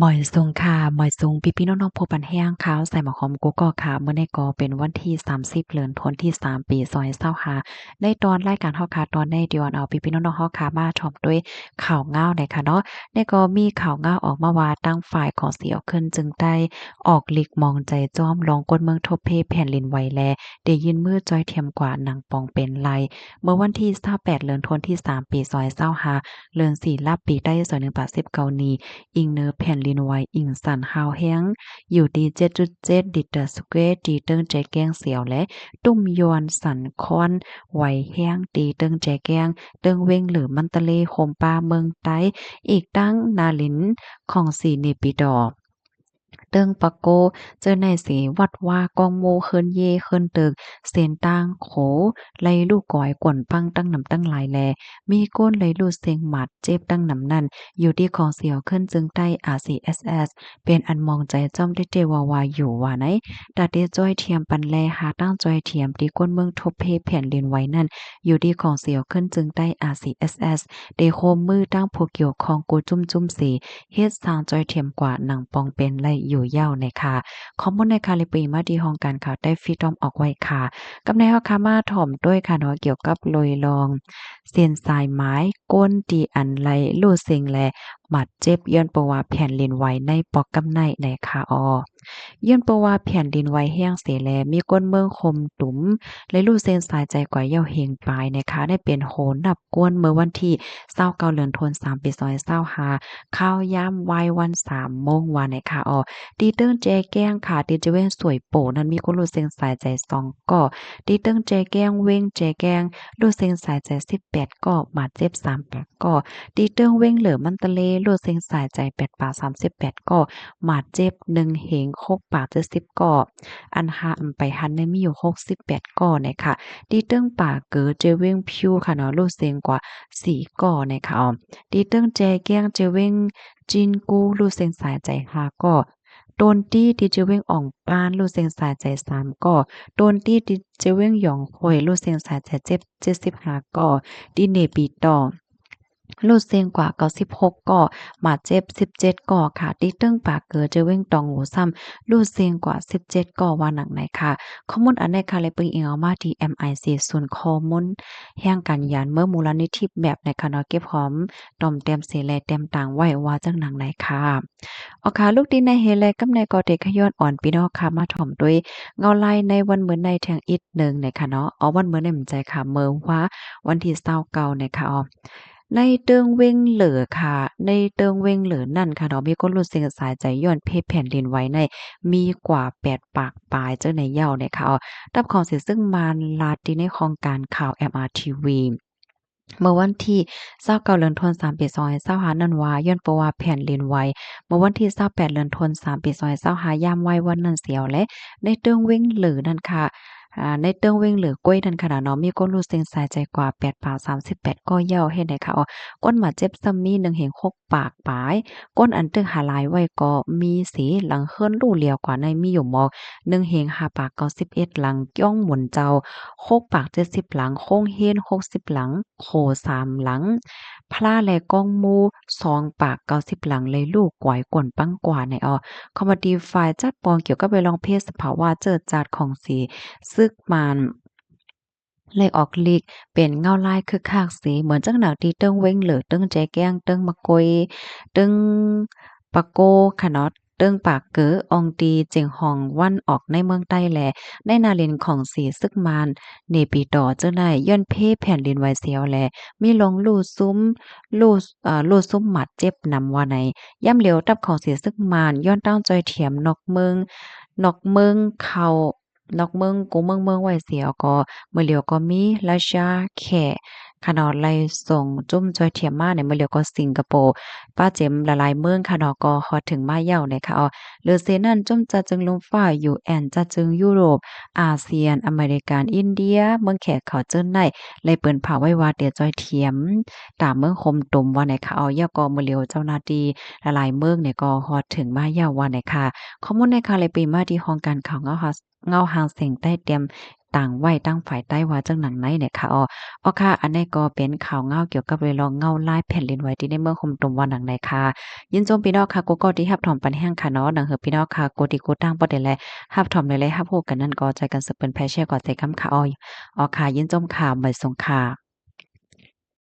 ໝາຍສູງຄ່ະ ໝາຍສູງພີ່ໆນ້ອງໆຜູ້ປັນແຮງຂ່າວສາຍໝາກຫອມກູ່ກໍຄ່ະ. ມື້ນີ້ກໍເປັນວັນທີສາມສິບ ເດືອນທັນວາ ປີສອງພັນຊາວຫ້າ ໃນຕອນລາຍການເຮົາຄ່ະ ຕອນໃນທີ່ວ່າເອົາພີ່ໆນ້ອງໆເຮົາຄ່ະ ມາຖອມດ້ວຍຂ່າວງາວແດ່ຄ່ະເນາະ. ນີ້ກໍມີຂ່າວງາວອອກມາວ່າ ທາງຝ່າຍຂອງສຽວເຂື່ອນເຈີງໃຕ້ ອອກລິກມອງໃຈຈອມລອງກົນເມືອງທົບເພແຜ່ນດິນໄຫວ ແລະ ໄດ້ຍື່ນມືຈອຍທຽມກວ່າໜັງປອງເປັນໄລ ເມື່ອວັນທີຊາວແປດ ເດືອນທັນວາ ປີສອງພັນຊາວຫ້າ ເລື່ອນສີ່ ລາວປີໄທ ສອງພັນໜຶ່ງຮ້ອຍສິບເກົ້ານີ້ ອີງເໜືອແຜ່ນດິນໄຫວອີງສັນຮາວແຮງ ຢູ່ທີ່ເຈັດຈຸດເຈັດລິກເຕີສະແກວ ທີ່ເທິງແຈແກ້ງສຽວ ແລະ ຕຸ້ມຢວນສັນຄອນໄຫວແຮງ ທີ່ເທິງແຈແກ້ງ ເທິງວຽງເລີ ມັນຕະເລ ໂຮມປ້າ ເມືອງໃຕ້ ອີກທັງນາລິນ ຂອງສີ ເນປີດໍ ເຕີງປາໂກ ເຈີໄນເສ ວັດວາ ກອງໂມ ເຮີນເຢ ເຮີນເຕີກ ເຊນຕາງໂຂ ໄລ່ລູກກອຍກວນປັງຕັ້ງນຳຕັ້ງຫຼາຍ ແລະ ມີຄົນໄລ່ລູກເສັງໝາດເຈັບຕັ້ງນຳນັ້ນ ຢູ່ທີ່ຂອງສຽວເຂື່ອນເຈີງໃຕ້ ອາຊີເອສເອສ ເປັນອັນມອງໃຈຈ້ອມເຕະໆວ່າໆຢູ່ວ່າໃນ. ຕາເຕະຈອຍທຽມປັນແລ ຫາຕັ້ງຈອຍທຽມທີ່ຄົນເມືອງທົບເພແຜ່ນດິນໄຫວນັ້ນ ຢູ່ທີ່ຂອງສຽວເຂື່ອນເຈີງໃຕ້ ອາຊີເອສເອສ ໄດ້ໂຮມມືຕັ້ງຜູ້ກ່ຽວຂ້ອງກູ່ຈຸ້ມໆເສ ເຮັດສ້າງຈອຍທຽມກວ່າໜັງປອງເປັນໄລຢູ່ຍາວໃນຄ່ະ. ຂໍ້ມູນໃນຄ່ະ ແລະ ປີມາທີ່ຫ້ອງການຂ່າວໃຕ້ຟຣີດອມອອກໄວ້ຄ່ະ. ກັບໃນເຮົາຄ່ະມາຖອມດ້ວຍຄ່ະເນາະ ກ່ຽວກັບໂດຍລອງ ເສັ້ນສາຍໝາຍ ຄົນທີ່ອັນໄລ່ລູກເສັງ ແລະ ບາດເຈັບ ຍ້ອນເພາະວ່າແຜ່ນດິນໄຫວໃນປອກກຳໄນໃນຄ່ະ. ອ ຍ້ອນເພາະວ່າແຜ່ນດິນໄຫວແຮງເສ ແລະ ມີຄົນເມືອງໂຮມຕຸ້ມ ແລະ ລູກເສັງສາຍໃຈກວ່າເຍົາເຮງປາຍໃນຄ່ະ. ໄດ້ເປັນໂຫນັບ ກວນເມື່ອວັນທີຊາວເກົ້າ ເດືອນທັນວາ ປີສອງພັນຊາວຫ້າ ຄາວຍາມວາຍວັນສາມໂມງວ່າໃນຄ່ະ. ອ ທີ່ເຕີງແຈແກ້ງຄ່ະ ທີ່ຈະເວັງສວຍໂປນັ້ນ ມີຄົນລູກເສັງສາຍໃຈສອງກໍ. ທີ່ເຕີງແຈແກ້ງ ເວັງແຈແກ້ງ ລູກເສັງສາຍໃຈສິບແປດກໍ ບາດເຈັບສາມປາກກໍ. ທີ່ເຕີງເວັງເລີ ມັນຕະເລ ລູກເສັງສາຍໃຈແປດປາກສາມສິບແປດກໍ ບາດເຈັບໜຶ່ງເຮງຫົກປາກເຈັດສິບກໍ. ອັນຫາໄປຫັ້ນນີ້ມີຢູ່ຫົກສິບແປດກໍໃນຄ່ະ. ທີ່ເຕີງປາເກີ ເຈເວັງພິວຄ່ະເນາະ ລູກເສັງກວ່າສີ່ກໍໃນຄ່ະ. ທີ່ເຕີງແຈແກ້ງ ເຈເວັງຈິນກູ ລູກເສັງສາຍໃຈຫ້າກໍ. ໂຕນຕີ ທີ່ເຈເວັງອອງປານ ລູກເສັງສາຍໃຈສາມກໍ. ໂຕນຕີ ທີ່ເຈເວັງຢອງໂຮຍ ລູກເສັງສາຍໃຈເຈັດ ເຈັດສິບຫ້າກໍ. ທີ່ເນປີຕໍ ລູກເສັງກວ່າເກົ້າສິບຫົກກໍ ບາດເຈັບສິບເຈັດກໍຄ່ະ. ທີ່ເຕີງປາເກີ ເຈເວັງຕອງຫູຊ້ຳ ລູກເສັງກວ່າສິບເຈັດກໍວ່າໜັງໃນຄ່ະ. ຂໍ້ມູນອັນໃດຄ່ະ ແລະ ເບິ່ງອີງເອົາມາທີ່ເອັມໄອຊີ ສູນຂໍ້ມູນແຫ່ງການຢານເມືອງ ມູນນິທິແມບໃນຄ່ະເນາະ ເກັບຫອມ ຕ້ອມແຕ້ມເສ ແລະ ແຕ້ມຕາງໄວ້ວ່າຈັ່ງໜັງໃນຄ່ະ. ເອົາຄ່ະ ລູກທີ່ໃນເຮ ແລະ ກັບໃນກໍເຕກຂະຍ້ອນອອນ ພີ່ນ້ອງຄ່ະ ມາຖອມດ້ວຍເງົາລາຍໃນວັນມື້ໃນແທ່ງອີກໜຶ່ງໃນຄ່ະເນາະ. ເອົາ ວັນມື້ໃນ ແມ່ນໃຈຄ່ະ ເມື່ອວານວັນທີຊາວເກົ້າໃນຄ່ະ. ໃນເຕີງເວັງເລີຄ່ະ ໃນເຕີງເວັງເລີນັ້ນຄ່ະເນາະ ມີຄົນລູກເສັງສາຍໃຈຍ້ອນເພແຜ່ນດິນໄຫວໃນ ມີກວ່າແປດປາກປາຍເຈົ້າໃນເຍົາໃນຄ່ະ. ຕັບຂອງເສນເຊິ່ງມານລາດທີ່ໃນຫ້ອງການຂ່າວເອັມອາທີວີ ເມື່ອວັນທີຊາວເກົ້າ ເດືອນທັນວາ ປີສອງພັນຊາວຫ້ານັ້ນວ່າ ຍ້ອນເພາະວ່າແຜ່ນດິນໄຫວເມື່ອວັນທີຊາວແປດ ເດືອນທັນວາ ປີສອງພັນຊາວຫ້າ ຍາມວາຍວັນນັ້ນສຽວ ແລະ ໃນເຕີງເວັງເລີນັ້ນຄ່ະ ອາ ໃນເຕີງເວັງເລີກ້ວຍນັ້ນຂະໜາດເນາະ ມີຄົນລູກເສັງສາຍໃຈກວ່າແປດປາກສາມສິບແປດກໍເຍົາເຮັດໃຫ້ຄ່ະ ຄົນບາດເຈັບຊ້ຳມີໜຶ່ງເຮງຫົກປາກປາຍ ຄົນອັນຖືກຫາລາຍໄວ້ກໍມີສີ່ຫຼັງ ເຮືອນຫຼູຫຼຽວກວ່າໃນມີຢູ່ໝົດໜຶ່ງເຮງຫ້າປາກເກົ້າສິບເອັດຫຼັງ ກຽງໝູນເຈົ້າຫົກປາກເຈັດສິບຫຼັງ ໂຮງຮຽນຫົກສິບຫຼັງ ໂຄສາມຫຼັງ ພະ ແລະ ກອງໝູ່ສອງປາກເກົ້າສິບຫຼັງ ແລະ ລູກກວາຍກວນປັງກວ່າໃນ ອ ຄອມມາຕີຝ່າຍຈັດປ້ອງກ່ຽວກັບເລື່ອງເພດສະພາວະເຈີດຈາດຂອງເສ ຊຶກມານ ໄລ່ອອກລິກເປັນເງົາລາຍຄຶກຄັກເສ ເໝືອນຈັ່ງໜັງທີ່ເຕີງເວັງເລີ ເຕີງແຈແກ້ງ ເຕີງມະກົຍ ເຕີງປາໂກຂະເນາະ ເຕີງປາເກີ ອອງຕີ ເຈັງຫອງວັນອອກໃນເມືອງໃຕ້ ແລະ ໃນນາລິນຂອງເສ ຊຶກມານ ເນປີຕໍ ເຈົ້າໃນ ຍ້ອນເພແຜ່ນດິນໄຫວສຽວ ແລະ ມີລອງລູ້ຊຸມ ລູ້ ເອີ ລູ້ຊຸມໝາດເຈັບນຳວ່າໃນ. ຍາມຫຼຽວ ຕັບຂອງເສ ຊຶກມານ ຍ້ອນຕັ້ງຈອຍທຽມນອກເມືອງ ນອກເມືອງເຂົ້າ ນອກເມືອງ ກູເມືອງເມືອງໄຫວສຽວ ກໍມື້ຫຼຽວກໍມີລາຊາ ແຂກຂະເນາະ ໄລ່ສົ່ງຈຸ້ມຈອຍທຽມມາໃນ ມື້ຫຼຽວກໍສິງກະໂປ ປາເຈັມຫຼາຍໆເມືອງຂະເນາະ ກໍຮອດເຖິງມາເຍົາໃນຄ່ະ. ເຫຼືອເສນັ້ນ ຈຸ້ມຈະຈຶ່ງລົມຟ້າ ຢູເອັນ ຈະຈຶ່ງຢູໂຣບ ອາຊຽນ ອາເມລິກັນ ອິນເດຍ ເມືອງແຂກເຂົາເຈີນໃນ ໄລ່ເປີນພາວໄວ້ວ່າ ເຕຍຈອຍທຽມຕາມເມືອງໂຮມຕຸ້ມວ່າໃນຄ່ະ. ເອົາ ເຍົາກໍມື້ຫຼຽວເຈົ້າໜ້າທີ່ຫຼາຍໆເມືອງນີ້ກໍຮອດເຖິງມາເຍົາວ່າໃນຄ່ະ. ຂໍ້ມູນໃນຄ່ະ ແລະ ປີມາທີ່ຫ້ອງການຂ່າວເງົາ ເງົາຫາງແສງໃຕ້ ແຕ້ມ ຕາງໄວ້ທາງຝ່າຍໃຕ້ວ່າຈັ່ງໜັງໃນແຫຼະຄ່ະເນາະ. ອໍ ເອົາຄ່ະ ອັນນີ້ກໍເປັນຂ່າວເງົາກ່ຽວກັບເລື່ອງເງົາລາຍແຜ່ນດິນໄຫວທີ່ໃນເມືອງໂຄມຕຸມວ່າໜັງໃນຄ່ະ. ຍິນຊົມພີ່ນ້ອງຄ່ະ ກູ່ເກົ່າທີ່ຮັບຖອມປັນແຮງຄ່ະເນາະ. ໜັງເຮີພີ່ນ້ອງຄ່ະ ກູ່ທີ່ກູ່ຕ່າງປະເທດແລະ ຮັບຖອມແລະໄດ້ຮັບຮູ້ກັນນັ້ນ ກໍຊ່ອຍກັນເຊີນເຜີຍແຜ່ແຊຣ໌ກັນເຂົ້າມາເດເດີຄ່ະ. ອໍ ເອົາຄ່ະ ຍິນຊົມຄ່ະ ບາຍສົງຄ່ະ.